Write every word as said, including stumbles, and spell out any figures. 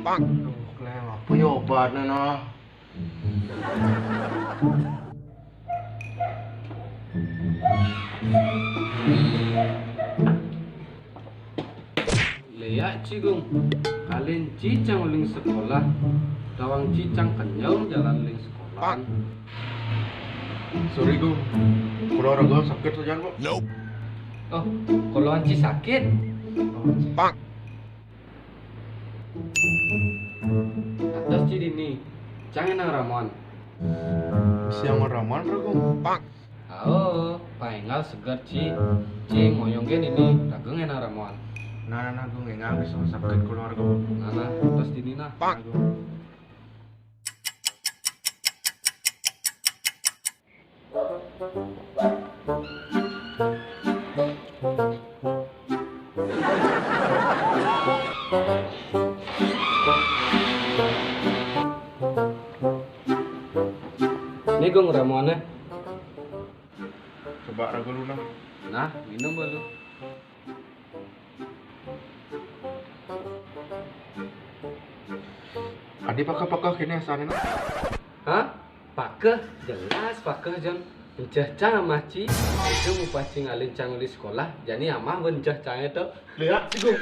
Aduh, Kleng, apa ya obatnya, nah? Liak, Ci Gung, kalian Ci cang uling sekolah, tawang Ci cang kenyang jalan uling sekolah. Sorry, Gung. Kalau raga sakit saja, kok. Oh, kalau Ci sakit. Atas Ci dini, cang enang ramuan. Siang ramuan, Bro, Gung. Ao, paengal seger, Ci. Ci, ngoyong ke dini, raga enang ramuan. Nah, nah, nah, Gung, enggak bisa sakit keluarga. Nah, nah, terus dini, nah. Nah, Gung. Ini, Gung, ramuannya. Coba raga lu, nah. Nah, minum balu. Adi pakah-pakah kene asalnya, nah. Hah? Pakah? Jelas pakah, Jon. Enceh cang amah Ci, itu mau pancing alin cang uli sekolah, jani amah ben enceh cang itu. Lihat, Ci Gung.